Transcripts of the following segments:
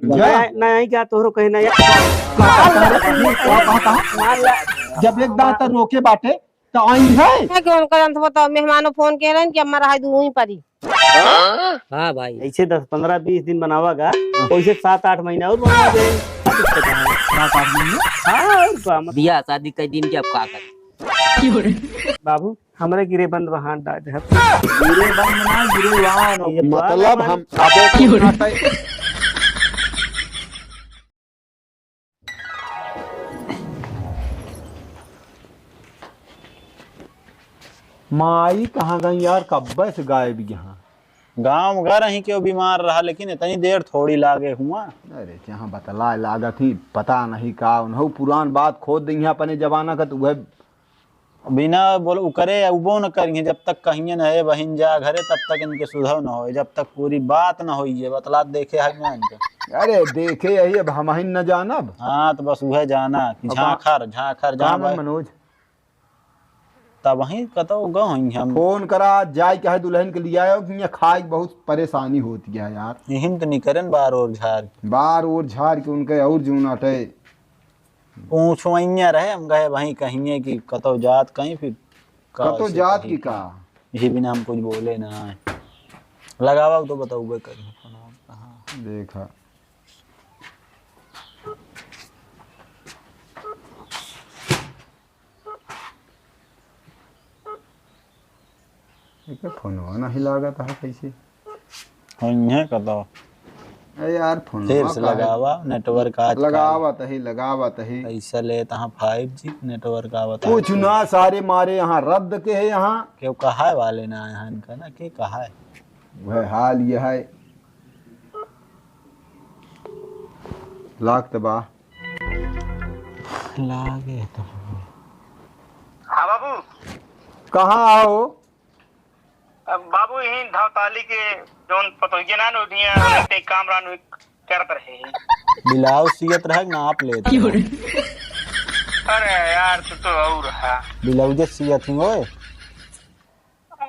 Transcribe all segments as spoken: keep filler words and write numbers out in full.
जा। नहीं, नहीं, क्या तोहरो कहीं नहीं। का, का, का, का, का, का? मार ला। जब एक दांत रोके बाटे, तो आई है। है कि उनका अंत बताओ, मेहमानों फोन के रहे कि हमारा हाथ वहीं परी। हाँ भाई। ऐसे दस, पन्द्रह, बीस दिन बनावागा, वैसे सात आठ महीना और बनवा दे। सात आठ महीने? हाँ, और का, मतलब। बियाह शादी कई दिन के, अब का करी? बाबू, हमरे गिरे बंद वहाँ डाल दे। गिरे बंद ना, गिरे वान। ये मतलब बात हम आपो को नाटे। माई कहाँ गई यार, कब्बे से गायब यहाँ? गाँव घर ही केहू बीमार रहा, लेकिन इतनी देर थोड़ी लागे हुआ। अरे, जहाँ बतलाए लागत ही, पता नहीं का, उन्हों पुरान बात खोद दी है अपने जमाना का, तो वह बिना बोल उकरे उबो न करिहे, जब तक कहिए न, "ए बहिन जा घरे", तब तक इनके सुधर न होए, जब तक पूरी बात न होई, ये बतलात देखे है ना इनके। अरे देखे यही, अब हम ही न जानब। हाँ, तो बस उहे जाना कि अब झांखर, झांखर, काम जहाँ है भाई। मनोज? तब वहीं कतौ गौ हई हम। फोन करा, जाए कहे दुल्हन के लिए आयो कि यहाँ खाए के बहुत परेशानी होती है यार। यही तो नहीं करें बार और झार। बार और झार के उनके और जून अटे। पूछवैया रहे, हम गए वहीं कहिए कि कतौ जात कहीं, फिर का कतौ ऐसे जात कही की कि का? यही बिना हम कुछ बोले ना है। लगावा तो बतौबे करी। कहाँ? देखा। एकर फोनवा नहीं लागत है कैसे? होइहे कतौ। अरे यार, फोनवा फिर से काहे लगावा, network आज लगावत ही, लगावत ही। पैसा लेत हाँ five G, network आवत कुछ है। ना, सारे मारे यहाँ रद्द के है यहाँ। केहू कहाए वाले ना है यहाँ इनका ना, के कहाए? वह हाल ये है। लाग त बा। लागे तो। हाँ बाबू। कहाँ आओ? अब बाबू यही धावताली के जौन पतोहिया ना उठिया, उन्हें ते काम रान करत रहे। ब्लाउज सियत रहे कि नाप लेत रहे? अरे यार, तू तो और है। ब्लाउज सियत ही ओए।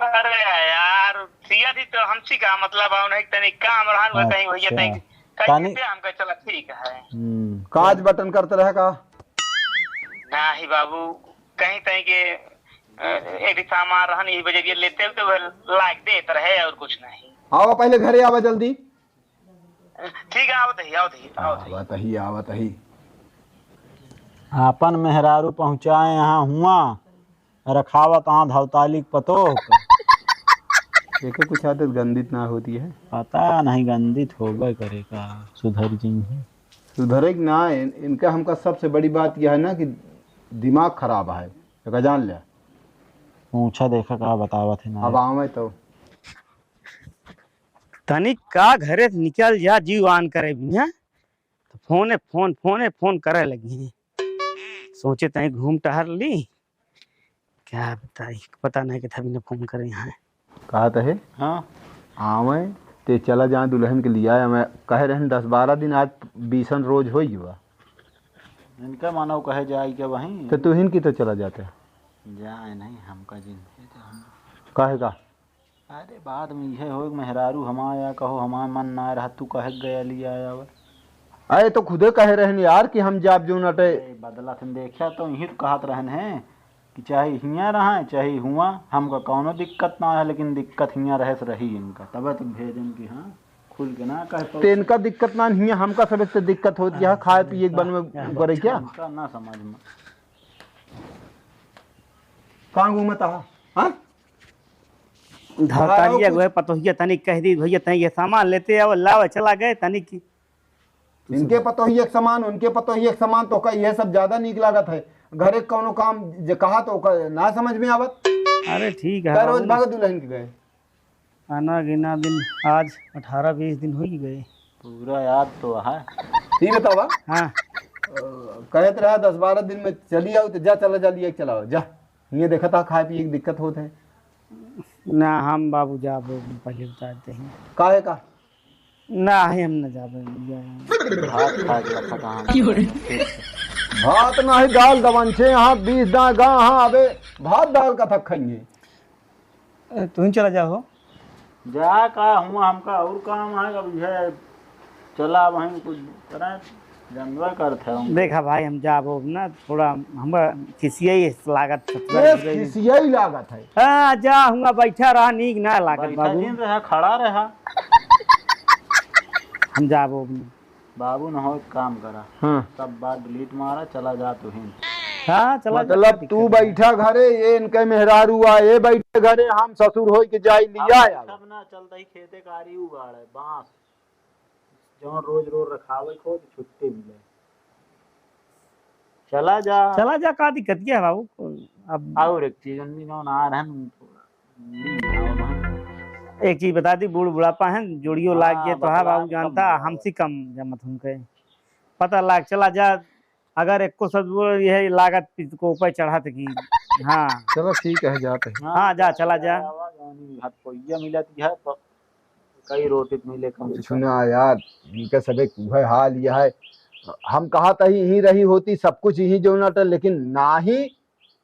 अरे यार, सियत ही तो हमसी का मतलब है, उन्हें तनी काम रहन हुए कहीं भैया, अच्छा। तनी, कहीं तनी से हमका चला ठीक है। हम्म। काज बटन करत रहे का? नाही बाबू, कहीं तहीं के, अ, एक सामान रहन, यही वजह से लेते होते हुए लाग देत रहे और कुछ नहीं। आवा पहले घरे आवा जल्दी। ठीक है, आवत ही, आवत ही, आवत ही। आवत ही, आवत ही। आपन मेहरारू पहुँचाए यहाँ हुआ, रखावत हाँ धौतालिक पतोह का। एके कुछ आदत गंदित ना होती है। पता नहीं गंदित होबे करे का, सुधर जइहे। सुधरे की ना, इन-, इनका हमका सबसे बड़ी बात यह है ना कि दिमाग खराब है, एका जान ले। पूछा देखा का बतावत है ना। अब आवे तो। तनिक का घरे से निकल जा, जीव आन करे बिना। तो फोने फोन, फोने फोन करे लगी। सोचे तहीं घूम टहर ली। क्या बताई, पता नहीं कितना बिना फोन करे यहाँ। कहा तो है? हाँ। आवे, ते चला जाए दुल्हन के लिए आए। मैं कहे रहन दस बारह दिन, आज बीसन रोज हो गया। इनका मानव कहे जाए क्या वहीं? तो तू हिन की तो चला जाते। जाए नहीं, हमका जिन। काहे का? अरे, बाद में यह हो, मेहरारू हमार या कहो, हमार मन ना रहा, तू कहे गया लिया आवा। अरे, तो खुदे कहे रहन यार कि हम जाब जो नटे। अरे, बदला तुम देखा तो यही तो कहत रहन है कि चाहे हियाँ रहा, चाहे हुआ, हमका कौनो दिक्कत ना है, लेकिन दिक्कत हियाँ रहे से रही इनका। तबे तुम भेजन कि हाँ, खुल के ना कह पाओ। ते इनका दिक्कत ना, हियाँ हमका सब एक तो दिक्कत होती है, खाए पिए के बन में करे क्या? इनका ना समझ में। कहाँ घूमत आहा? हाँ? धरतालिया गए, पतोहिया तनिक कह दी, "भैया, तनिक ये सामान लेते आओ, लाओ, चला गए, तनिक की।" इनके पतोहिया के समान, उनके पतोहिया के समान, तो का ये सब ज्यादा नीक लागत है। घरे कौनो काम जे कहा तो ओकर ना समझ में आवत। अरे ठीक है, का रोज बाबू। भाग दुल्हन के गए। आना गिना दिन आज अठारह बीस दिन हो ही गए। पूरा याद तो है। ठीक बतावा। हाँ। अ, कहत रहा दस बारह दिन में चली आओ तो जा, चला जा, लिया के चलाओ, जा। ये देखा था खाए पिए की दिक्कत होत है। ना, हम बाबू जाबो, पहले बता देते हैं। काहे का? ना, हम न जाबे। भात खाए के रखा था हम। भात ना ही दाल दबन छे, यहाँ बीस दाएं गा, हाँ, अबे भात दाल का थक खाएंगे। ए, तुहीं चला जाओ। जा का हुआ, हमका और काम है, अब यह चला, वहीं कुछ करा, जानबा करत है हम। देखा भाई, हम जाबो ना, थोड़ा हम खिसियाई लागत है, ए, खिसियाई लागत है। हाँ, जा, हुआ बैठा रहा, नीक ना लागत बैठा बाबू। जिन रहा, खड़ा रहा। हम जाबो ना। बाबू, न हो, एक काम करा। हाँ। सब बात delete मारा, चला जा तू ही। हाँ, चला जा, मतलब, का तू दिक्कत है? बैठा घरे, ये इनके मेहरारू आ, ये बैठे घरे, हम ससुर होई के जाई लिया अब आवा। सब ना चलता ही, खेते कारी उगाड़ है, बांस, जौन रोज रोज रखावे को, तो छुट्टी मिले। चला जा। चला जा, का दिक्कत क्या है बाबू? अब और एक चीज, उनमें जौन आ रहन, थोड़ा एक चीज बता दी, बूढ़ बुढ़ापा है, जोड़ियो लाग हाँ, गए तो है बतला बाबू, जानता, कम। हमसे कम जमत हमके। पता लाग, चला जा, अगर एको शब्द बोल, यह लागत पित को ऊपर चढ़त की। हाँ। चलो ठीक है, जाते हैं। हाँ, जा, चला जा। आवा, जौन हाथ पहिया मिलत है, प-, कई रोटी मिले कम से कम। सुना यार, इनका सबे कुहे हाल यह है। हम कहा था ही, ही रही होती, सब कुछ ही जो ना, लेकिन ना ही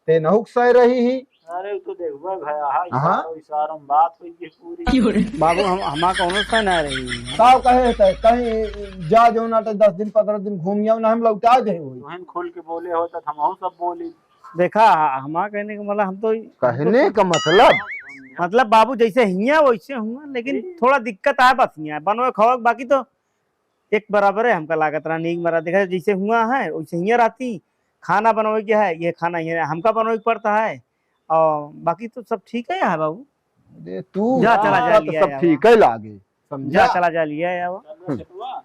ते नहुक सह रही ही। अरे, उ तो देखबे भया है, हाँ। इशारों, इशारों में बात होई है पूरी। बाबू, हम, हमार कौनो सह ना रही। का कहे थे, कहीं जा जो ना तो दस दिन, पन्द्रह दिन घूम आओ ना, हम लौटा दे होई। तुहन खोल के बोले हो तो हमहू सब बोली। देखा, हमार कहने का मतलब, हम तो कहने का मतलब? मतलब बाबू, जैसे हियाँ वैसे हुआ, लेकिन जी। थोड़ा दिक्कत आए बस हियाँ, बनवे खावे, बाकी तो एक बराबर है, हमका लागत रहा, नीक मरा। देखा, जैसे हुआ है, वैसे हियाँ रहती, खाना बनवे के है, ये खाना ये हमका बनवे के पड़ता है, और बाकी तो सब ठीक है यहाँ बाबू। अरे तू जा, चला जा, तो लिया सब आवा। ठीक है लागे, समझा? जा, चला जा, लिया आवा। चलो, खेतवा।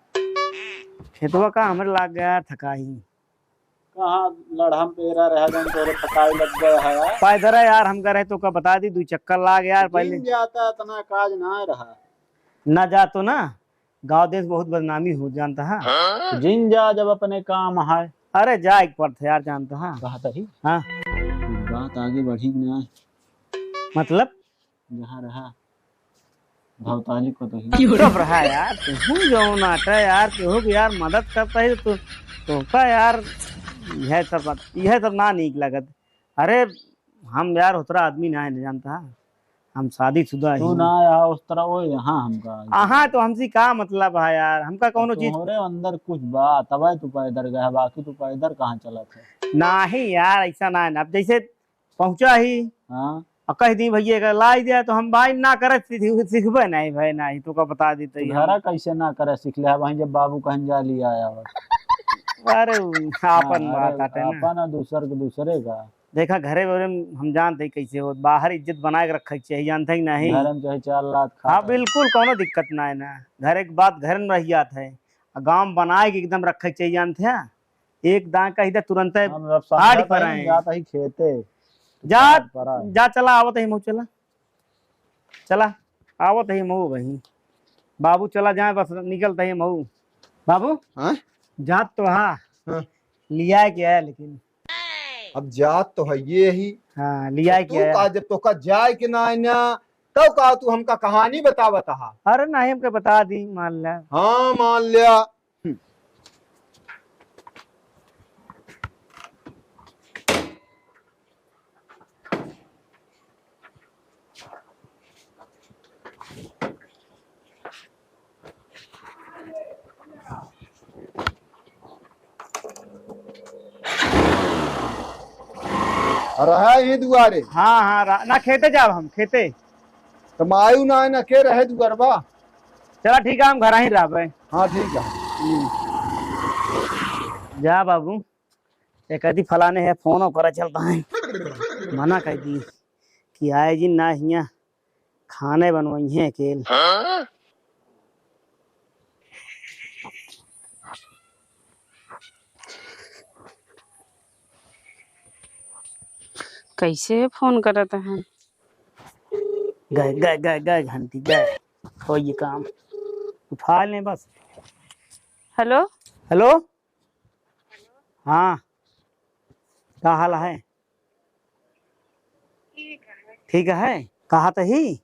खेतवा का हमरे लाग गया थकाई। कहाँ लड़हम पेरा रहा, जौन तोरे थकाई लग गया है यार। पैदल है यार, हमका रहे तो का बता दी, दू चक्कर लाग यार जिन पहले। जाता इतना काज ना रहा। ना जा तो ना, गाँव देश बहुत बदनामी हो जानता है। तो जिन जा जब अपने काम है। अरे जा एक पर थे यार जानता है। कहा तही? हाँ। बात आगे बढ़ी कि ना? मतलब? जहाँ रहा भौताली को तही। चुप रहा यार, तू जौन आटा यार, केहू के यार मदद करता है तो, तो का यार, यह सब बात, यह सब ना नीक लगत। अरे हम यार उतरा आदमी ना है, नहीं जानता। हम शादीशुदा तू ही। ना आया उस तरह, वो यहाँ हमका। हाँ, तो हमसे का मतलब है यार, हमका कौनो चीज तोहरे अंदर कुछ बा, तबे तू पैदल गया, बाकी तू पैदल कहाँ चलत है? नाही यार, ऐसा ना है ना। अब जैसे पहुँचा ही हाँ। और कह दी, "भैया का लाई दिया," तो हम भाई ना करे सीख-, सीखबे नहीं भाई, नहीं तो का बता देते तो ही हम। घरा कैसे ना करे सीख ले, वहीं जब बाबू कहन जा लिया आया बस। अरे उ आपन हाँ, बात अरे आटे ना। आपन और दूसर के दूसरे का। देखा, घरे बरे में हम जानते ही कैसे हो, बाहर इज्जत बनाए के रखे के चाहिए, जानते ही नहीं। घर में चाहे चार लात खा हाँ, रहे। बिल्कुल, कौनो दिक्कत ना है ना। घर एक बात घर में रह जात है, आ गाँव में बनाए के एकदम रखे के चाहिए, जानते हैं। एक दाएं कही दे, तुरंते हम अब फाड़ समझा पर तही, आए। जात ही खेते। जा, फाड़ पर आए। जा, चला, आवत ही मऊ, चला। चला, आवत ही मऊ वहीं। बाबू चला जाए, बस निकलत ही मऊ। बाबू, हाँ? जात तो हा। हाँ। लिया के आया लेकिन। अब जात तो है ये ही। हाँ, लिया तो के तू आया। का, जब तोका जाए के ना है ना, तब का तू हमका कहानी बतावत हा? अरे नहीं, हमके बता दी, मान ला। हाँ, मान लिया। रहा ही दुआरे। हाँ, हाँ, रा-, ना खेते जाब हम, खेते। तो मायू ना, ना के रहे दुआरबा। चला ठीक है, हम घर ही रहबे। हाँ, ठीक है। जा बाबू, एक आदि फलाने है, फोन करे चलता है। मना कर दी कि आए जी ना हियाँ खाने बनवाई हैं अकेल। कैसे फोन करत हैं? गए, गए, गए, गए घंटी, गए। हो ये काम। उठा लें बस। हेलो? हेलो? हाँ। का हाल है? ठीक है। ठीक है? कहा तो ही?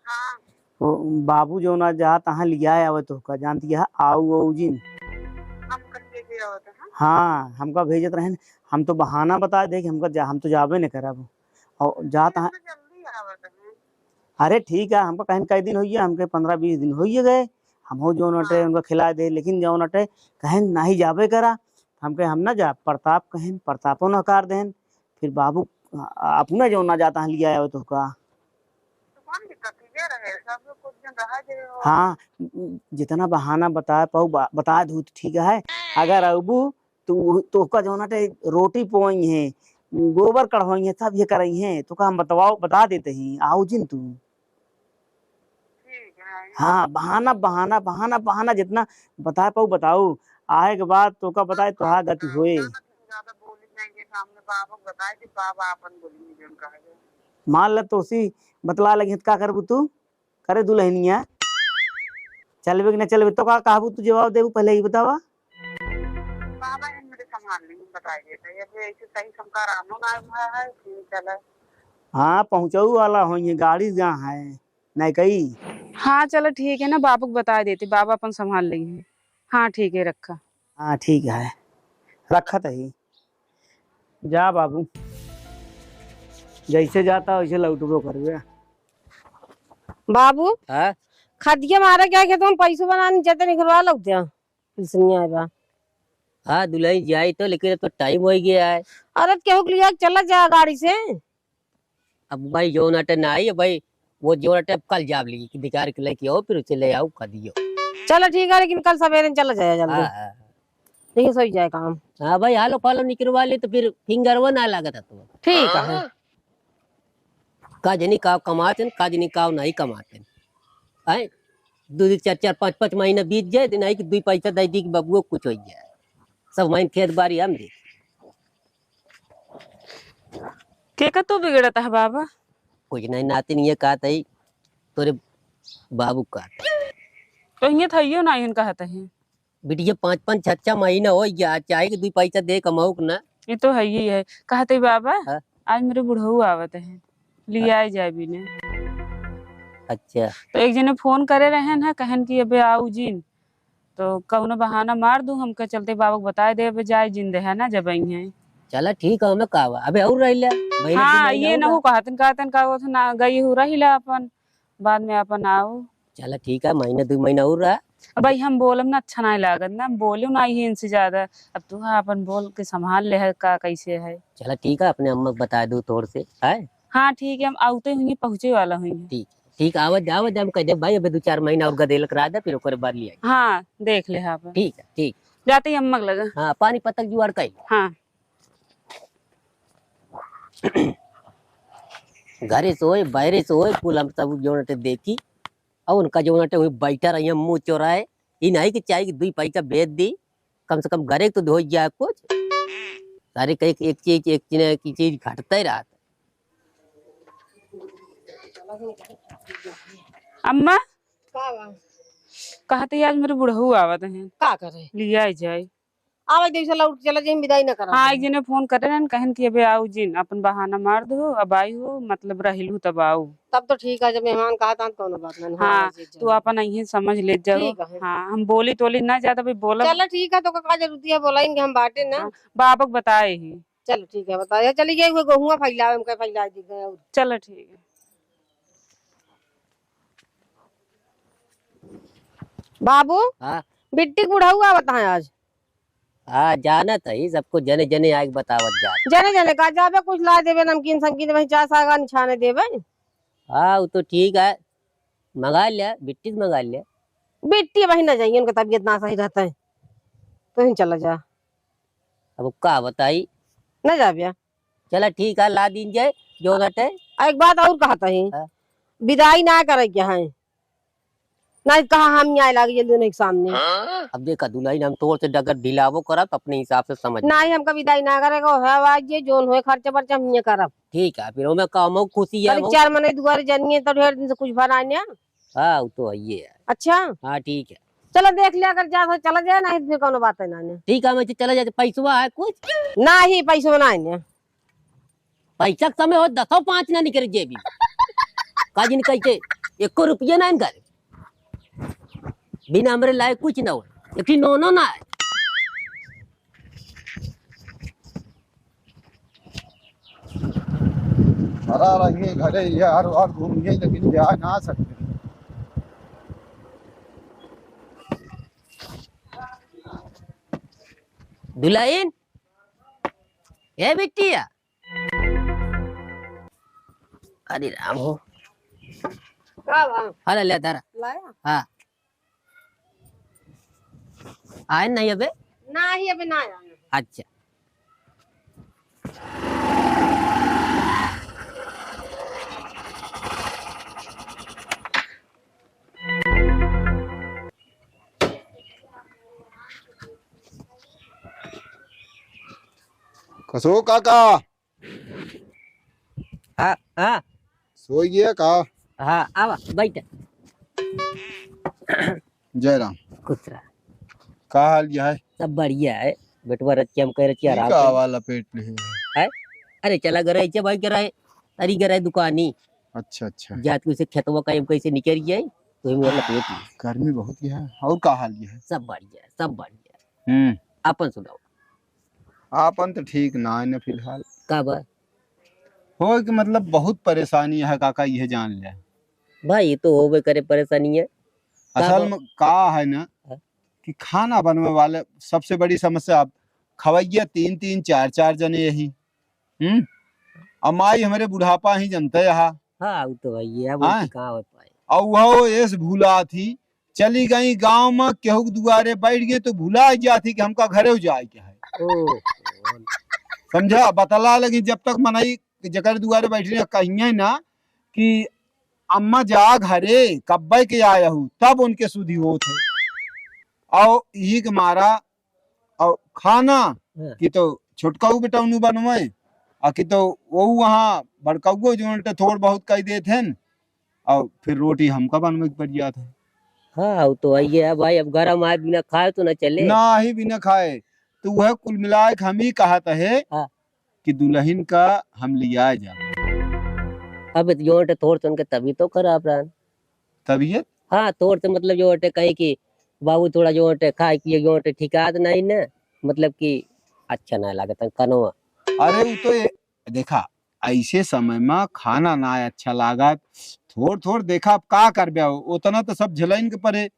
हाँ। वो बाबू जो ना जा तहाँ लिया आवे तो का जानती है, आऊ, आऊ जिन। हम कहिए के आवत है? हाँ, हमका भेजत रहेन, हम तो बहाना बता दे कि हमका जा, हम तो जाबे न करब। और जा तहाँ तो जल्दी आवत है। अरे ठीक है, हमका कहीं कई दिन होइए, हमके पन्द्रह बीस दिन होइए गए। हमहू जौन अटे हाँ। उनका खिलाए दे, लेकिन जौन अटे कहेन नाही जाबे करा, हम कहे हम ना जा, प्रताप कहेन, प्रतापो नकार देन, फिर बाबू अपने जौन ना जाता है लिया आवे तो का। तो कौन दिक्कत है? ये रहे, सब लोग कुछ दिन रहा जे हो। हाँ, जितना बहाना बताए पाऊ बा-, बता दू तो ठीक है, अगर अबू तो तोहका जौन अटे रोटी पोई है, गोबर कढ़वाई है, सब ये करई है, तो का हम बतवाओ, बता देते ही, आओ जिन तू। ठीक है। हाँ, बहाना, बहाना, बहाना, बहाना जितना बता पाऊ बताऊ। आए के बाद तोका बताए तोहार गति होए। ज्यादा बोली नहीं के सामने बाबा को बताए कि बाबा आपन बोली नहीं जौन कहा जाए। मान ल तोसी बतला लगी त का करबू तू? करे दुल्हनिया, चलबे कि ना चलबे? तो का कहबू तू, जवाब देबू, पहले ई बतावा। बाबा है मेरे संभाल लेंगे, बताइए तो। ये भी ऐसे सही समकार आनो ना हुआ है, फिर चला। हाँ, पहुँचऊ वाला होइए, गाड़ी जहाँ है, नहीं कही। हाँ, चलो ठीक है ना, बाबू को बता देते, बाबा अपन संभाल लेंगे। हाँ, ठीक है, रखा। हाँ, ठीक है, रखा तही। जा बाबू, जैसे जाता वैसे लौटबो करबे। बाबू, हाँ? खदिया मारे क्या खेत में पैसों बनाने जते निकलवा लो द्या। इसलिए आए बा। हाँ, दुल्हन जाई तो, लेकिन अब तो टाइम हो गया है। अरे, केहू के लिए चला जा गाड़ी से। अब भाई, जौन अटे ना आई, भाई, वो जौन अटे अब कल जाब ली, कि विचार के लेके आओ, फिर उसे ले आओ, खदियो। चलो, ठीक है, लेकिन कल सवेरे चला जाए जल्दी। हाँ, हाँ। लेकिन सही जाए काम। हाँ भाई, हालो फालो निकलवा ले, तो फिर फिंगरवा ना लागत है तो। ठीक है। का जनी का कमाते हैं, का जनी का नहीं कमाते हैं। आए, दो, दो, चार, चार, पाँच, पाँच महीना बीत जाए, दिन आई कि दुई पैसा दे दी कि बबुओ कुछ हो जाए। सब महीन खेत बारी हम दे। के का तू बिगड़त है बाबा? कुछ नहीं, नातिन ये कहत है, तोरे बाबू कहत है। तो ये थइयो ना इहन कहत है। बिटिया, पाँच पाँच छह छह महीना हो गया, चाहे कि दुई पैसा दे कमाऊ कि ना। ये तो है ही है। कहत है बाबा, हाँ? आज मेरे बुढ़ऊ आवत है, ले आए जाए बिने। अच्छा। तो एक जने फोन करे रहे हैं, कहन कि अबे आऊ जिन, तो कौनो बहाना मार दू, हमके चलते बाबा को बताए दे, अबे जाए जिन दे है ना, जब आई हैं। चला ठीक है, हमें का बा? अबे और रह ले, महीना दो हाँ, महीना ये और ना रह। हो कहतन, कहतन का वो ना गई हो रही ला अपन, बाद में अपन आओ। चला ठीक है, महीना दो महीना और रहा। अब भाई हम बोलब ना, अच्छा नहीं लागत ना, हम बोले ना ही इनसे ज्यादा। अब तू हाँ अपन बोल के संभाल ले है का, कैसे है। चला ठीक है, अपने अम्मा को बता दू तोर से, है? हाँ ठीक है, हम आउते हुई, पहुँचे वाला हुई। ठीक, ठीक, आवत जा, आवत जा, हम कह दे भाई, अबे दो चार महीना और गदेल करा दे, फिर ओकरे बाद ले आई। हाँ, देख ले हाँ अपन। ठीक है, ठीक। जाते ही अम्मा के लगा। हाँ, पानी पत्ता के जुगाड़ कर ले। हाँ। घरे से होए, बाहरे से होए, कुल हम सब जौन अटे देखी, और उनका जौन अटे वहीं बैठा रही, मुँह चोराए, ई नहीं कि चाहे कि दुई पैसा भेज दी, कम से कम घरे तो हो जाए कुछ। सारे कहीं एक चीज, एक चीज, एक चीज घटता ही रहता। अम्मा, का बा? कहते आज मेरे बुढ़ऊ आवत हैं। का करे? लिया जाए। आवे जैसे लौट के चला जाए, विदाई ना करा। हाँ, एक जने फोन करे रहन, कहन कि अबे आऊ जिन, अपन बहाना मार दो, अब आई हो, मतलब रहिलू तब आऊ। तब तो ठीक है, जब मेहमान कहा था, कौनो बात नहीं, हाँ, हाँ, जी, तू जी। अपन अइहे समझ ले जाओ। ठीक है। हाँ, हम बोली तोली ना ज्यादा भी बोलब। चलो ठीक है, तो का जरूरत है, बोलाएंगे हम बाटे ना। हाँ, बाबा को बताए ही। चलो ठीक है, बताए, चली गई हुए गहुआ फैलावे, हमका फैला दी गए और। चलो ठीक है। बाबू, हाँ? बिट्टी बुढ़ऊ आवत है आज। हाँ, जानत है, सबको जने जने आके बतावत जात। जने जने का जाबे, कुछ ला देबे, नमकीन समकीन, वही चाय सागान छाने देबे। हाँ, वो तो ठीक है, मंगा लिया, बिट्टी से मंगा लिया। बिट्टी वही ना जाइए, उनका तबीयत ना सही रहता है, तो ही चला जा। अब का बताई? ना जाबे। चला ठीक है, ला दीन जाए, जो घटे। आ, एक बात और कहत ही, हाँ? विदाई ना करे के है, नहीं कहा हम यहाँ लाग ये दोनों के सामने। अब देखा दुल्हन, हम तोर से डगर ढिलावो करब, अपने हिसाब से समझ। नहीं, हमका विदाई ना करे को है, आज ये जोन होए खर्चा बर्चा हम ये करब। ठीक है, फिर ओमे का हम खुशी है खाली वो। चार मने दुआरे जानिए तो ढेर दिन से कुछ बनाने। हाँ, वो तो है ही है। अच्छा। हाँ, ठीक है। चलो देख लिया, अगर जा तो चला जाए, नहीं तो फिर कौनो बात है ना ने। ठीक है, मैं चला जाते, पैसवा है कुछ? नहीं, पैसवा ना है ने। पैसा के समय हो, दसो पाँच ना निकले जेबी। का जिन कह के एको रुपया ना इनकर। बिना हमरे लाए कुछ ना हो। एक ही नोनो ना है। भरा रहिए घरे, ये हर बार घूमिए, लेकिन जा ना सकते। दुलहिन, ए बिटिया। अरे राम हो। का बा? हाँ, ले, ले, धरा। लाया? हाँ। आए नहीं अबे? नाही, अबे ना आया। अच्छा। कसो काका? हाँ, हाँ। सोई गया का? हाँ, आवा, बैठ। जय राम। खुश रहा। का हाल यह है? सब बढ़िया है। बेटवा रच के हम कह रहे आराम का से। वाला पेट नहीं है। है? अरे चला गए रहे, भाई के रहे, तरी के रहे दुकानी। अच्छा, अच्छा। जात के उसे खेतवा का हम कैसे निकल गया है, तो हम वाला पेट नहीं। गर्मी बहुत यह है। और का हाल यह है? सब बढ़िया है, सब बढ़िया है। हम्म। अपन सुनाओ। आपन तो ठीक ना है ना फिलहाल। का बा? हो कि मतलब बहुत परेशानी है काका, यह जान ले। भाई, ये तो होबे करे परेशानी है। का असल बा? में का है ना हाँ। कि खाना बनवे वाले सबसे बड़ी समस्या, अब खवैया तीन तीन चार चार जने यही। हम्म। अब माई हमरे बुढ़ापा ही जनते यहाँ। हाँ, वो तो भाई है, वो हाँ। तो कहाँ हो पाए। और वह एस भूला थी, चली गई गांव में, केहू के दुआरे बैठ गए तो भुला जाती कि हमका घरे जाए के है। ओ, समझा? बतला लगी जब तक मनई जकर दुआरे बैठी रहे, कहिए ना कि अम्मा जा घरे, कब्बे के आया हूँ, तब उनके सुधी होत है। और यही के मारा, और खाना हाँ। कि तो छोटकाऊ बेटौनू बनवे, आ कि तो वो वहाँ बड़काऊ जो उनके थोड़ बहुत कह देत हैं, और फिर रोटी हमका बनवे के पड़ जात है। हाँ, वो तो वही है भाई, अब गरम आए बिना खाए तो ना चले। ना ही बिना खाए, तो वह कुल मिलाए के हम ही कहत है हाँ। कि दुलहिन का हम लियाए जाब। अब जोन टे थोड़ तन के तबीयतो खराब रहन। तबीयत? हाँ, थोड़ से मतलब जो टे कहीं कि बाबू थोड़ा जो टे खाए पिए जो टे ठिकात नहीं न, मतलब कि अच्छा ना लागत है कनवा। अरे वो तो ये, देखा, ऐसे समय में खाना ना अच्छा लागत, थोड़ थोड़ देखा अब का करबे, उतना तो सब झेलाइन के पड़े।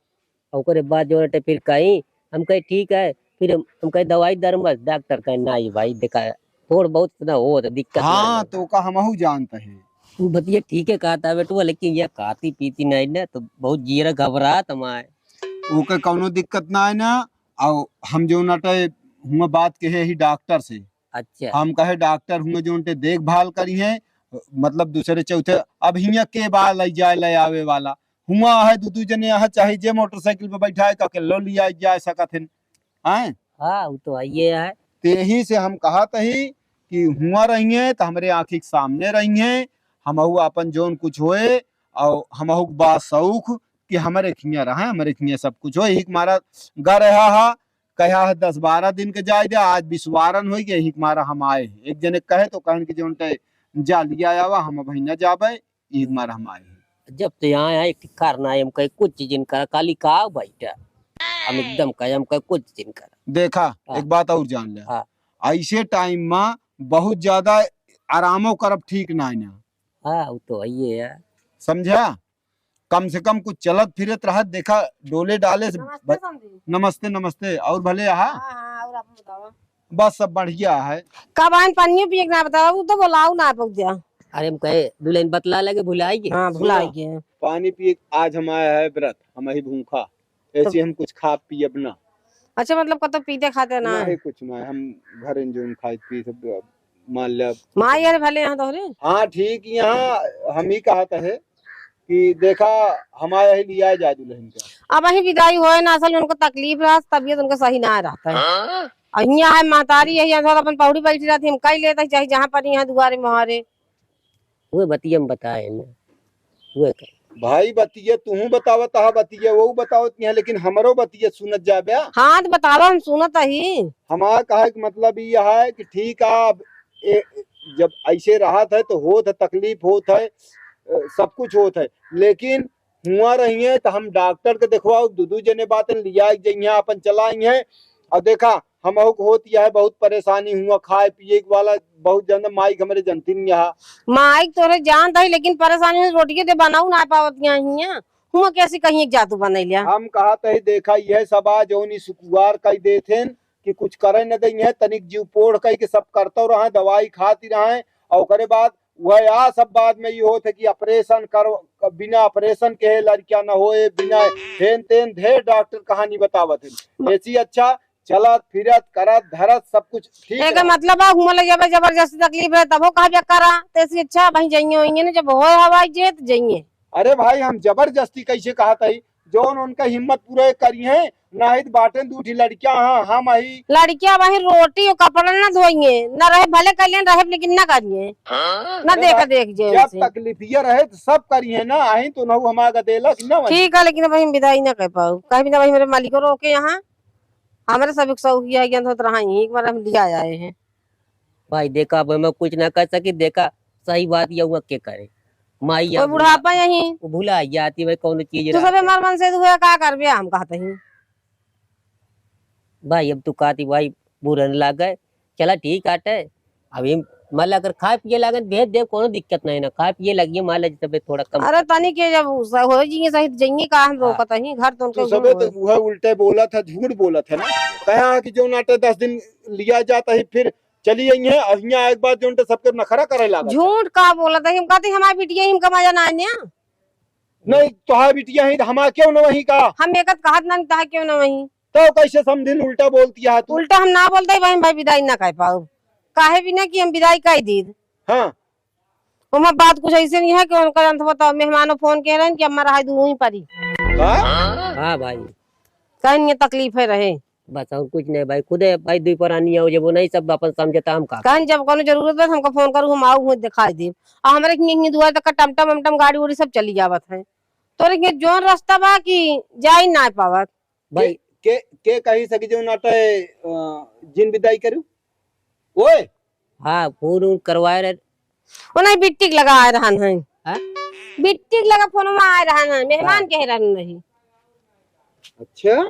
ओकरे बाद जो टे फिर कहीं हम कहे ठीक है, फिर हम, हम कहे दवाई दर मत, डॉक्टर कहे नहीं भाई देखा थोड़ बहुत इतना हो तो दिक्कत हाँ, नहीं। तो का हमहू जानत है। वो बतिया ठीक है कहता है बेटुआ, लेकिन ये खाती पीती नहीं ना तो बहुत जीरा घबरात हमारे। ओके कौनो दिक्कत ना है ना, और हम जो नटे हुआ बात कहे ही डॉक्टर से। अच्छा। हम कहे डॉक्टर हुआ जो उनके देखभाल करी है, मतलब दूसरे चौथे, अब हियाँ के बा ले जाए ले आवे वाला, हुआ है दू दू जने यहाँ, चाहे जे मोटरसाइकिल पे बैठा है, तो अकेलो लिया जा सकत हैं, हैं? हाँ, वो तो है, ये है। तो यही से हम कहत ही कि हुआ रहिए, तो हमरे आँखी के सामने रहिए, हमहू अपन जौन कुछ होए, और हमहू के बा शौक कि हमरे खिया रहे, हमरे खिया सब कुछ होए। यही के मारा गा रहा हा, कहा है दस बारह दिन के जाए दे, आज बिसवारन होई गए, यही के मारा हम आए हैं। एक जने कहे तो कहन कि जौन टे जा लिया आवा, हम अबहीं न जाबे, यही के मारा हम आए हैं। जब ते यहाँ आए, एक ठे करना है, हम कहे कुछ चीज न करा, खाली का बैठा। हम एकदम कहे, हम कहे कुछ चीज न करा। देखा, हाँ। एक बात और जान ले। हाँ। ऐसे टाइम में बहुत ज्यादा आरामो करब ठीक ना है ना। हाँ, वो तो है ही है। समझा? कम से कम कुछ चलत फिरत रहत, देखा, डोले डाले से नमस्ते ब-, समधी। नमस्ते, नमस्ते। और भले आहा? हाँ, हाँ, और आप बताओ। बस सब बढ़िया है। कब आइन पानियो पिए के ना बतावा, वो तो बोलाऊ ना पहुँच जा। अरे हम कहे दुल्हन बतला लगे भुलाई गए। हाँ, भुलाई सुनो, गए। पानी पिए आज हम आया है व्रत, हम ही भूखा, ऐसे तो हम कुछ खा पियब ना। अच्छा, मतलब कतो पीते खाते ना? नहीं, कुछ ना, हम घर enjoy खाए पी सब मान ले। माँ यार भले यहाँ तोहरे? हाँ, ठीक, यहाँ हम ही कहत है कि देखा, हमारे ही लिया जाए दुल्हन का। अब वही विदाई होए ना, असल में उनको तकलीफ रहा, तबीयत उनको सही ना रहता है। हाँ? और यहाँ है महतारी, यही अंदर अपन पौड़ी बैठी रहती, हम कई लेते, चाहे जहाँ पर यहाँ दुआरे मुहारे। वो बतिया हम बताए ना, वो कहे। भाई बतिया, तू बतावत हा बतिया, वो बतावत नहीं है, लेकिन हमरो बतिया सुनत जाबे। हाँ, तो बतावा, हम सुनत ही। हमारा कहे के मतलब ये है कि ठीक है, अब ए, जब ऐसे रहत है तो होत है, तकलीफ होत है, अ, सब कुछ होत है, लेकिन हुआ रहिए तो हम डॉक्टर के देखवाओ, दू दू जने बातन लिया एक जइया अपन चलाई है। और देखा, हम होत यह है बहुत परेशानी हुआ, खाए पिए के वाला बहुत ज्यादा माइक हमरे जनती नहीं यहाँ। माइक तोरे जानत है, लेकिन परेशानी में रोटिए दे बनाऊ ना पावत यहाँ हियाँ। हुआ कैसे कहीं एक जादू बनैलिया? हम कहत ही देखा, यह सब आज जौन ई सुकुवार कई देत हैं, कि कुछ करे न देइहें, तनिक जीव पोड़ कइ के सब करतौ रहैं, दवाई खाती रहैं, और ओकरे बाद वह या सब बाद में ये होत है कि ऑपरेशन कर, बिना ऑपरेशन के लड़किया न होए, बिना हेन तेन ढेर डॉक्टर कहानी बतावत है। ऐसी अच्छा चलत फिरत करत धरत सब कुछ ठीक एकर रहा। मतलब बा, घूमे लग जाबे, जबरदस्ती तकलीफ रहे, तबो कहबे करा, तो ऐसी अच्छा भाई जाइए होइए ना, जब होए हवाई जे तो जाइए। अरे भाई, हम जबरदस्ती कैसे कहत हई? जौन उनका हिम्मत पूरे करिहें, नाहीं तो बाटेन दू ठी लड़कियां, हाँ, हम अही। लड़कियां वही रोटी और कपड़ा ना धोइए, ना रहे भले कर लें, रहे लेकिन ना करिए, ना अरे देखा भाई, देख जे जब उनसे। तकलीफिया रहे तो सब करिहें ना, अही तो नहु हमार गदेलक ना वही। ठीक है, लेकिन अब हम विदाई ना कर पाऊ, कहीं भी ना वही मेरे मालिको रोके यहाँ, हमरे सब एक सौ किया ज्ञान होत रहा, एक बार हम लिया आए हैं। भाई देखा, अब मैं कुछ ना कर सकी, देखा, सही बात ये हुआ के करे, माई कोई अब बुढ़ापा यही। वो भुला जाती भाई, कौन चीज तू रहत सबे है। मर मन से हुआ, का करबे, हम कहते ही। भाई अब तू कहती भाई, बुरा न लागे, चला ठीक आटे, अभी मतलब अगर खाए पिए लागन भेज दे, कोनो दिक्कत नहीं ना, खाए पिए लगिए, मान ले जब थोड़ा कम अरे खाए। तनी के जब स-, हो जिए सही तो जइए का हम हाँ। रोकत ही, घर तो उनके तो उधर सबे तो होए। वह उल्टे बोलत है, झूठ बोलत है ना। कहा कि जो नाटे दस दिन लिया जाता है, फिर चली आई है, और यहाँ एक बार जो उनके सबके नखरा करे लागत है। झूठ का बोलत है, हम कहते हमारी बिटिया ही हमका मजा ना आने। नहीं, तोहार बिटिया ही, हमार क्यों ना वही का? हम एकत कहत ना, तहा क्यों ना वही? तो कैसे समझिन, उल्टा बोलती है तू। उल्टा हम ना बोलते, भाई, भाई विदाई ना कर पाऊ, काहे बिना कि हम विदाई कर दीद। हाँ। ओमा बात कुछ ऐसे नहीं है कि उनका अंत बताओ, मेहमानों फोन कह रहे हैं कि अम्मा रहा दू वहीं परी। का? हाँ भाई। कहीं ये तकलीफ है रहे। बस और कुछ नहीं भाई, खुदे भाई दुई परानी आओ, जब वो नहीं सब अपन समझता हम का। कहीं जब कोनो जरूरत बा, हमको फोन करू, हम आऊ, हुए दिखाई देब। आ हमरे हियां, हियां दुआर तक का टमटम वमटम गाड़ी उड़ी सब चली जावत है। तोरे हियां जौन रास्ता बा कि जाई ना पावत। भाई। के, के, के कही सकी जो नाटे, अ, जिन विदाई करू? ओए! हाँ, फोन उन करवाए रहे। वो नहीं, बिट्टी के लगा आए रहन है। हाँ? बिट्टी के लगा फोन में आए रहन है, मेहमान हाँ। कहे रहन नहीं। अच्छा?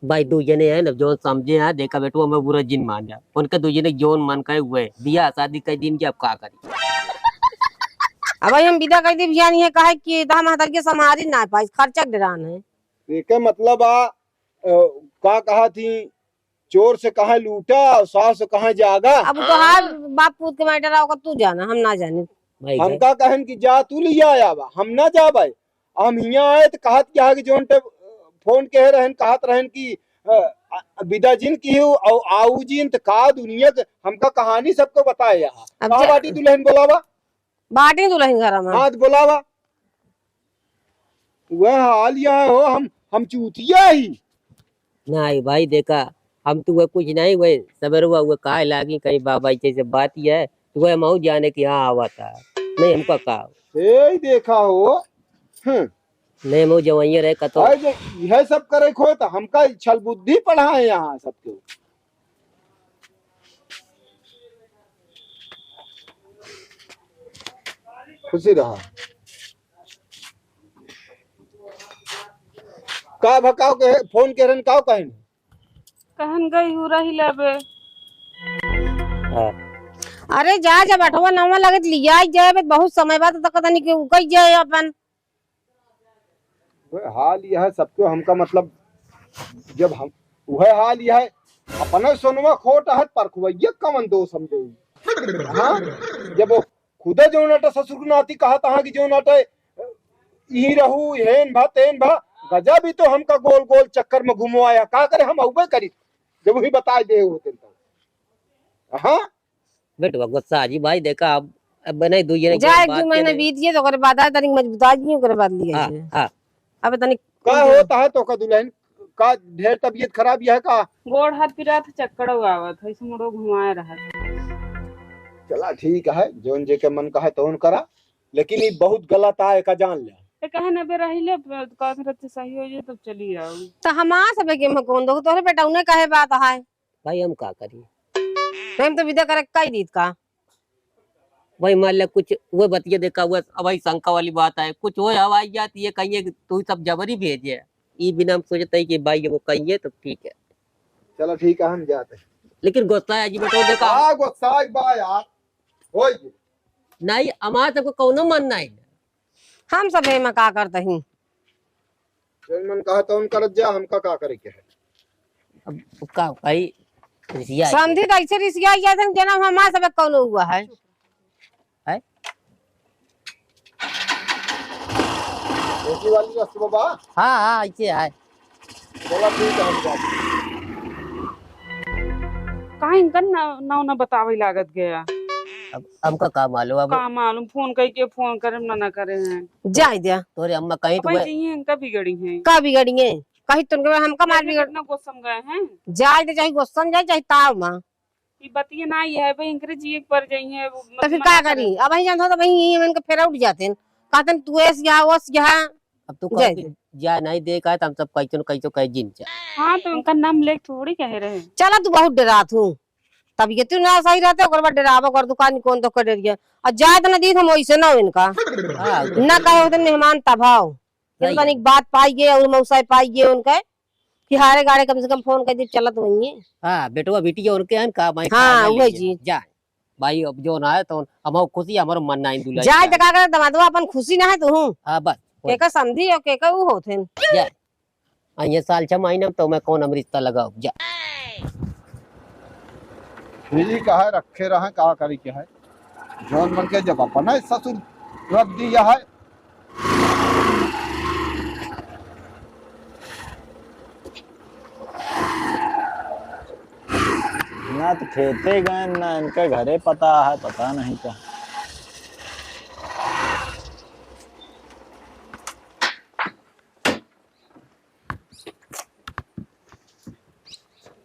भाई, दू जने हैं ना, जौन समझे हैं, देखा बेटू, हमें बुरा जिन मान जा। उनके दू जने जौन मन कहे हुए, बियाह शादी कई दिन की, अब का करी? अब भाई हम विदा कर दी, बियाह नहीं है, काहे कि तो हम हतर के संभारी ना पाई, खर्चा के डरान है। एके मतलब आ, अ, का कहा थी, चोर से कहा लूटा और सास से कहा जागा। अब तोहार बाप पूत के मैटर आओ, तू जाना, हम ना जानी। भाई हम गए। का कहन कि जा तू लिया आवा, हम ना जाबे। हम हियां आए तो कहत क्या है कि जोन टे फोन कहे रहन, कहत रहन कि, अ, अ, विदा जिन की हो और आऊ जिन, तो का दुनिया के हमका कहानी सबको बताए यहाँ। अब का जा- बाटी दुल्हन बोलावा? बाटी दुल्हन घर में। हाँ, तो बोलावा। वह हाल यह हो, हम, हम चूतिया ही। नहीं भाई, देखा, हम तो वह कुछ नहीं, वह सवेरे हुआ, वह काहे लागी, कहीं बाबा जैसे बात ही है, तो वह मऊ जाने की हाँ आवा था। नहीं, हमका का? ए, देखा हो। हम्म। नहीं, मऊ जवाइया रहे कतो। भाई, जे यह सब करे खो, तो हमका छल बुद्धि पढ़ाए यहाँ सबके। खुशी रहा। का भकाओ के फोन के रहन, काओ कहन? कहन गई हूँ रही लेबे। हाँ। अरे जा, जब अठवा नवा लगत लिया ही जाए, बहुत समय बाद तक तनी के उकई जाए अपन। वह हाल यह है सबके, हमका मतलब, जब हम, वह हाल यह है, अपने सोनवा खोट है, परखुवैया कवन दोष हम देई? हाँ? जब वो खुदा जो नाटे ससुर के नाती कहा तहा कि जो नाटे, ई रहू, हेन भा, तेन भा, गजा भी तो हमका गोल गोल चक्कर में घुमवाया, का करे, हम अउबे करी, जब वही बताए दे होते तो। हाँ? बेटवा गुस्सा जी भाई, देखा अब, अब नहीं दू जने जा, के एक बात दू महीना करे। बीत गए तो ओकरे बाद आए, तनिक मजबूत आ जी, ओकरे बाद लिए हाँ, से। हाँ। अब तनिक का होता है तो का दुल्हन का ढेर तबीयत खराब यह का? गोड़ हाथ पिरात, चक्कर आवत है, ऐसे मुड़ो घुमाए रहत। चला ठीक है, जोन जे के मन कहे तोन करा, लेकिन ये बहुत गलत आए का जान ले। ए, कहे ना बे रही ले, कहत रहते सही हो जाए तब चली आओ। तो हमार सब के में कौन दो, तोहरे बेटा उन्हें कहे बात है। भाई हम का करी? नहीं, हम तो विदा करे कई दीत का। भाई मान ले कुछ वो बतिया देखा हुआ, अब भाई शंका वाली बात है, कुछ वो हवाई जाती है, कहिए कि तू सब जबरी भेजे, ई बिना हम सोचते ही कि भाई वो कहिए तो ठीक है। चलो ठीक है, हम जाते हैं। लेकिन गुस्सा है जी बेटो, देखा। हाँ, गुस्सा है बा यार, होई जी। नहीं, हमार सबको कौनो मन नहीं। हम सब एमा का करत ही? जौन मन कहा तौन करत जा, हमका का करे के है? अब का भाई, रिसिया है। समधी तो ऐसे रिसिया जाते हैं, जना हमारे सब कौन हुआ है। है? एसी वाली का सुबह बा? हाँ, हाँ, ऐसे है। चला ठीक है, हम जाते हैं। काहे इनका ना, ना, ना बतावे लागत गया? अब हमका का मालूम, अब का मालूम, फोन कई के फोन करे ना, ना करे हैं। जाए दिया। तोरे अम्मा कहीं तो अब वह ये इनका बिगड़ी हैं। का बिगड़ी हैं? कहीं तो उनके हमका मार ये बिगड़ कितना गुस्सा में गए हैं। जाए दे, चाहे गुस्सा में जाए, चाहे ताव में। ई बतिया ना, ये है भाई, इनकरे जिए के पड़ जाई है, वो तो फिर मतलब का ना करी? अब वही जानत हो, तो वही यही हमन के फेरा उठ जाते हैं। कहते हैं, "तू ऐस यहाँ, वस यहाँ।" अब तू जाए कह दे। जा नहीं दे का, तो हम सब कैचो न कैचो कह जिन जा। हाँ, तो उनका नाम लेके थोड़ी कहे रहे। चला, तू बहुत डरात हूँ। तबियत ना सही रहते, ओकर बाद डरावा, ओकर दुकान कौन तो कर डरिया। और जाए तो ना दी, हम वैसे ना हो इनका। हाँ। ना कहे होते मेहमान तबाव। ये तो सही है। तनिक बात पाई गए और मौसा पाई गए उनके। कि हारे गाड़े कम से कम फोन कर दे, चलत वही है। हाँ, बेटवा बिटिया उनके हन का, मैं हाँ, खा ले वही लीजिए। जी। जा। भाई, अब जो ना है तो हम खुशी, हमारो मन ना दुलाई जाए। तो का करे, दमादवा अपन खुशी ना है तो हूँ। हाँ, बस। के का समधी और के का ऊ होत हैं। जा। आ, ये साल छह महीना में तो मैं कौन हम रिश्ता लगाओ, जा। फ्री का है, रखे रहे, का करी के है? जौन मन के जब अपना ससुर रख दिया है। ना तो खेते गए, ना इनके घरे पता है, पता नहीं का।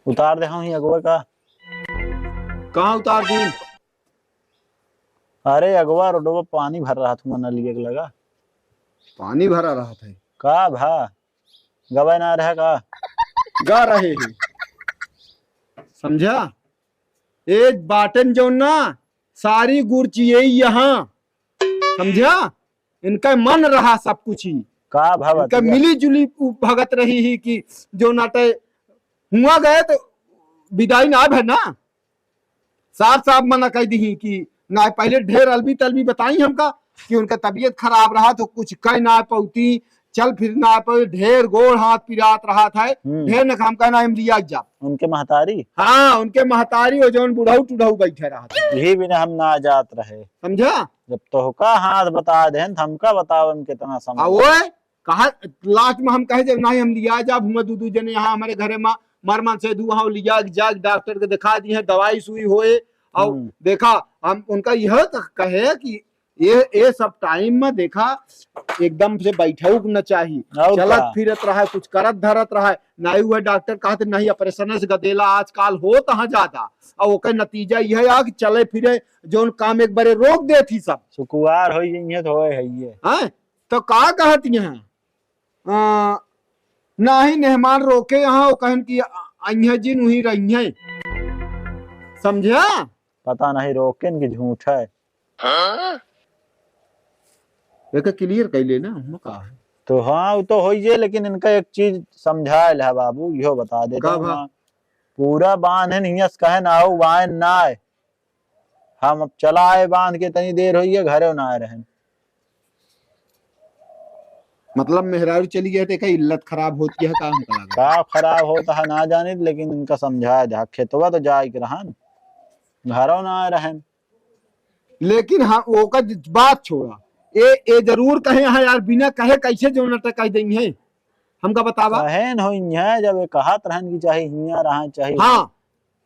उतार दे हम ही अगुआ का। कहाँ उतार दी? अरे अगवा, रोडवा पानी भर रहा था, नलिया के लगा। पानी भरा रहा था? का भा? गवा ना रहा का? गा रहे हैं। समझा? एक बाटन जो ना, सारी गुरचिए यहाँ। समझा? इनका मन रहा सब कुछ ही। का भा इनका बतिया? मिली जुली उ भगत रही ही कि जो नाटे हुआ गए तो विदाई ना भे ना। साफ साफ मना कह दी ही कि ना, पहले ढेर अलबी तलबी बताई हमका कि उनका तबीयत खराब रहा तो कुछ कह ना पौती, चल फिर ना पाए, ढेर गोड़ हाथ पिरात रहा था, हम्म। ढेर न काम कहना हम लिया जा। उनके महतारी? हाँ, उनके महतारी और जौन बुढ़ऊ टुढ़ऊ बैठे रहा था। यही बिना हम ना जात रहे। समझा? जब तोहका हाथ बता देन, त हमका बतावे में कितना समय आ ओए, कहा, लास्ट में हम कहे जब नहीं हम लिया जाब, हुआ दू दू जने यहाँ हमारे घरे में मर मन से दू वहाँ लिया जाके डॉक्टर के दिखा दी है, दवाई सुई होए। और हम्म। देखा, हम उनका यह तो कहे कि ये, ये सब टाइम में देखा, एकदम से बैठउक न चाही, और चलत का? फिरत रहा, कुछ करत धरत रहा। नहीं हुआ डॉक्टर कहते नहीं, ऑपरेशन से गदेला आजकल होत है ज्यादा, और ओकर नतीजा यह आ कि चले फिरे जौन काम एक बारे रोक देत ही सब। सुकुवार होई जइहे तो होए है ये। हैं? तो का कहत यहाँ? आ, नाही मेहमान रोके यहाँ, वो कहन कि अइहे जिन वहीं रहिए। समझा? पता नहीं रोकेन कि झूठ है। हाँ? एके क्लियर कइले ना, हम का है? तो हाँ, वो तो होइए, लेकिन इनका एक चीज समझायल है बाबू, इहो बता देते का हैं भा? ना। पूरा बांध है, हियां से कहे ना, आओ, वाइन ना आए। हम अब चला आए बांध के, तनी देर होइए, घरे ना आए रहन। मतलब मेहरारू चली गए तो का इल्लत खराब होती है, का हमका लगा? का खराब होता है ना जानित, लेकिन इनका समझाए दे, खेतवा तो जाए के रहन, घरों ना आए रहन। लेकिन हाँ, ओकर ज-, बात छोड़ा, ए, ए जरूर कहे हैं यार, बिना कहे कैसे जो नटक कह देंगे, हमका बतावा। कहे न होइहे, जब ये कहत रहन कि चाहे हियां रहा, चाहे हाँ।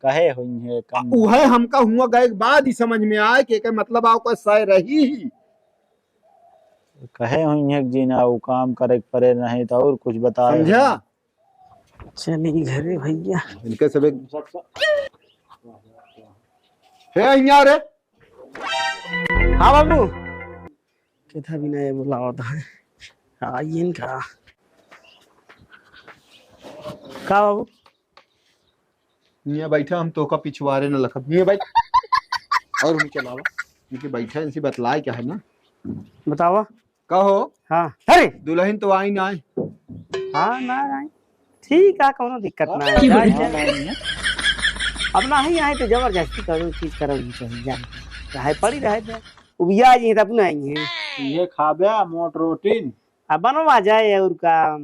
कहे होइहे, कम उहे हमका हुआ गए के बाद ही समझ में आए कि एकर मतलब आओ कोई सह रही ही। कहे होइहे कि जी ना, वो काम करे के परे नहीं तो और कुछ बता रहे समझा? हैं। चली घरे भैया। इनके सब एक हे हियां रे। हाँ बाबू। केथा बिना ये बुलावत है। आइए इनका। का बाबू? हियां बैठा, हम तोका पिछुआरे न लखब। हियां बैठ। और हम चलावा। इनके बैठा, इनसे बतलाए क्या है ना? बतावा। कहो। हाँ। अरे! दुलहिन तो आई ना आए। हाँ, ना आए। ठीक है, कौनो दिक्कत ना है। हाँ, जाए, हाँ, जाए। हाँ। अब ना ही आए तो जबरदस्ती करो, चीज करो, ही चाहिए, जाए। चाहे पड़ी रहे, जाए। उबिया जी, तब ना आई है। ये खाबे, मोट रोटी। अब बनवा जाए और का,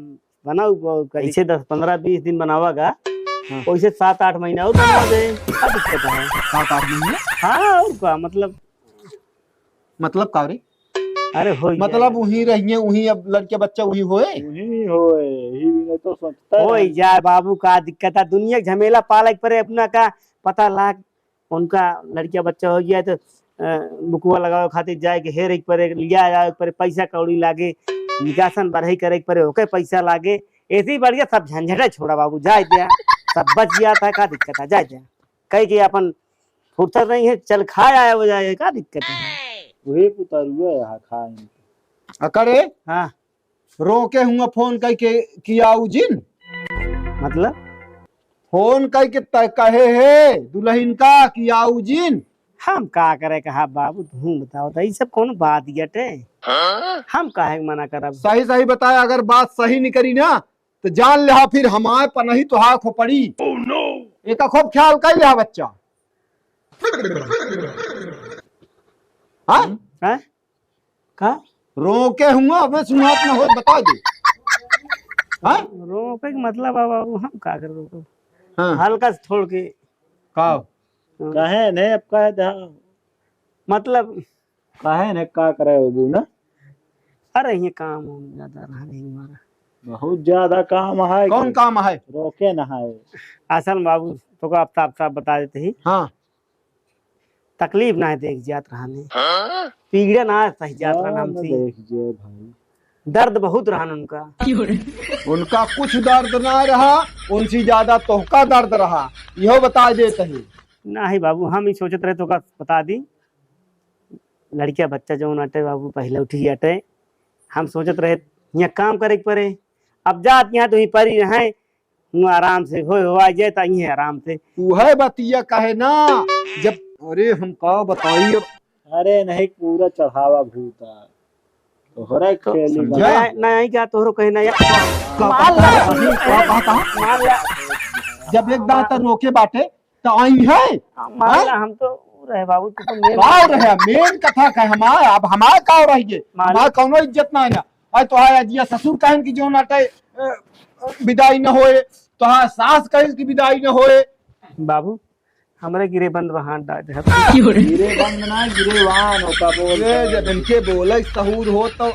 बनाऊ, बनाऊ, का। ऐसे दस, पन्द्रह, बीस दिन बनावा का। हाँ। वैसे सात आठ महीना और बनवा दे, का दिक्कत है? सात आठ महीने? हाँ, और का, मतलब। मतलब का रे? अरे, हो ही मतलब जाए। वहीं रहिए, वहीं अब लड़के बच्चा वहीं होए? वहीं होए, यही भी नहीं तो सोचता हो ही रहे। जाए बाबू, का दिक्कत है? दुनिया के झमेला पाले के परे, अपना का पता लाग, उनका लड़किया बच्चा हो गया तो, अ, बुकवा लगावे खातिर जाए के हेरे के परे, लिया जाए के परे, पैसा कौड़ी लागे, निकासन बढ़ई करे के परे, ओके पैसा लागे। ऐसे ही बढ़िया सब झंझटे छोड़ा बाबू, जाए दे, सब बच गया था, का दिक्कत है, जाए दे। कह के अपन फुर्सत नहीं है, चल खाए आया हो जाए, का दिक्कत है? वही पुतरुआ यहाँ खाए। अकरे? हाँ। रोके हुआ फोन कई के कि आऊ जिन। मतलब? फोन कई के त-, कहे है दुल्हन का कि आऊ जिन। हम का करे कहा बाबू, तुम बताओ तो, ये सब कौन बात यटे? हम काहे के मना करब? सही सही बताए, अगर बात सही निकली ना, तो जान लिहा फिर हमारे पनही तोहार खोपड़ी। एका खूब ख्याल कर लिहा बच्चा। हाँ? हैं? का? रोके हुआ, अबे सुनात ना हो, बता दे। हाँ? रोके के मतलब अब, अब हम का कर रोको? हाँ। हल्का से थोड़ के। का? हाँ। कहे नहीं, अब कहे दे। मतलब? कहे नहीं, का करे हो बू ना? अरे, ये काम वाम ज्यादा रहा नहीं हमारा। बहुत ज्यादा काम है कौन कि? काम है? रोके ना है। असल में बाबू, तो का अब साफ साफ बता देते ही। हाँ। तकलीफ ना देख जात रहने। हाँ? पीड़ा ना सही जात रहने हाँ, हमसे। देख जे भाई। दर्द बहुत रहन उनका। उनका कुछ दर्द ना रहा, उनसे ज्यादा तोहका दर्द रहा, यहो बता देत ही। नाही बाबू, हम ही सोचत रहे तोहका बता दी। लड़किया बच्चा जौन अटे बाबू, पहले उठी अटे। हम सोचत रहे, यहाँ काम करे के परे। अब जात यहाँ तो ही परी रहे, हुआ आराम से होए हुआ जाए, त इहे आराम से। उहे बतिया कहे ना, जब, अरे, हम का बताई अब। अरे नहीं, पूरा चढ़ावा भूता। तोहरा तो खेली समझा? बा। नहीं, नहीं, क्या तोहरो कहे ना यार। का मान ला, बात है? का बात है? मान ला। जब एक दांत रोके बाटे, त आई है? मान ला, हाँ? हम तो रहे बाबू, तू तो मेन का रहे, मेन कथा का हमार, अब हमार का रह गए? मान ला। हमार कौनो इज्जत ना है ना। आज तोहार अजिया ससुर कहन कि जौन अटे, अ, विदाई न होए, तोहार सास कहन कि विदाई न होए। बाबू, हमरे गिरे बंद बा, हाथ डाल दे। गिरे बंद ना, गिरे वान, ओका बोल ए, जब इनके बोले सहूर हो तो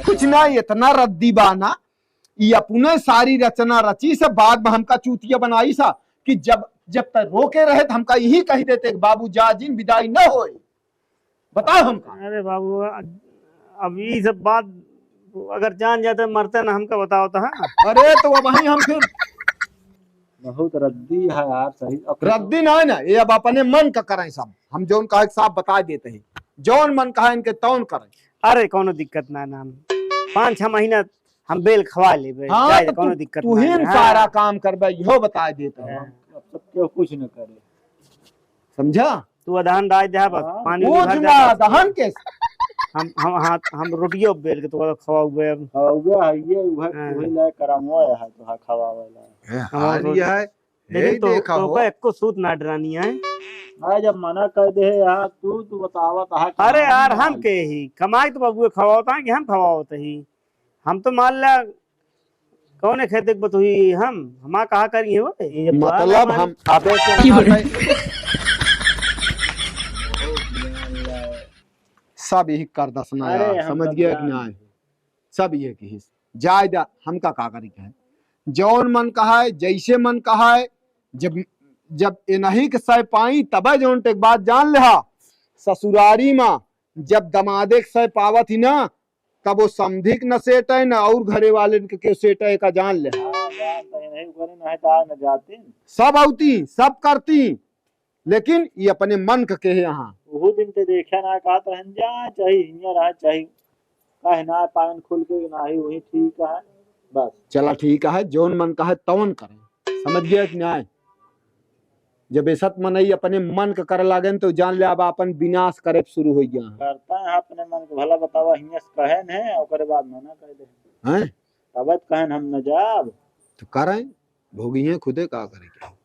कुछ ना, इतना रद्दी बा ना, ई अपने सारी रचना रची से बाद में हमका चूतिया बनाई सा कि जब, जब तक रोके रहे त हमका यही कही देते कि बाबू जा जिन, विदाई न होए। बताओ हमका। अरे बाबू, अब ई सब बात अगर जान जाते मरते ना, हमका बताओ तो, हाँ? अरे तो अब वहीं हम फिर बहुत रद्दी है यार, सही। अब रद्दी ना है ना, ये अब अपने मन का करें सब। हम जौन कहे साफ बता देते हैं, जौन मन कहा इनके तौन करें। अरे कौनो दिक्कत ना, ना, हम पाँच छह महीना हम बेल खवा लेबे, हाँ, जाए, तो कौनो तू, दिक्कत तू ना ही है, सारा हाँ। काम करबे, इहो बता देते हैं। हाँ। अब सब क्यों कुछ न करे। समझा? तू अदहन डाल दे, बस हाँ। पानी कुछ भर ना, दे, बस। अदहन के। हम, हम, हाँ, हम रोटियो बेल के तो खवाउबे अब। खवाउबे है, ये उहे, हाँ। उहे लायक करमवा है, तो हाँ, खवावे ला। ए, हम हाल रोटी ये है, लेकिन हे तो, देखा तो हो। का एको सूत ना डरानी है। भाई, जब मना कर दे यार, तू, तू बतावा, कहा अरे कमाई यार, हम वाली। के ही कमाई तो बबुए खवावत हैं कि हम खवावत ही? हम तो मान ला, कौने खेते के बतुही हम? हमा कहा करी है वो? ये जब मतलब बाहर हम, अबे तो की बोले? सब यही कर दसना अरे, यार, हम समझ गया कि समझा। नहीं? सब ये कहिस, जाए दा, हमका का करी कहे, जौन मन कहाए, जैसे मन कहाए, जब, जब एनही के सह पाई, तबे जौन टेक बात जान लेहा। ससुरारी मा जब दमादे के सह पावत ही ना, तब वो समधी के न सेटे, न और घरे वाले के, के सेटे, का जान लेहा। हाँ, जान तो नहीं, ओकरे नहीं तो आ न जाती। सब औती, सब करती, लेकिन ये अपने मन क केहे यहाँ। ओहू दिन ते देखे ना, कहत रहन जा, चाहे हियाँ रहा, चाहे कहे ना पायन खुल के, ना ही वही ठीक है, बस। चला ठीक है, जौन मन कहे तौन करे, समझ गया कि नहीं? जब ऐसा मनई अपने मन क करे लागेन तो जान ले अब अपन विनाश करे शुरू हो गया। करता है अपने मन क भला, बतावा, हियाँ से कहे न है, ओकरे बाद मना कर दे। हैं? तब कहन हम न जाब। तो करें, भोगिए खुदे का करे के।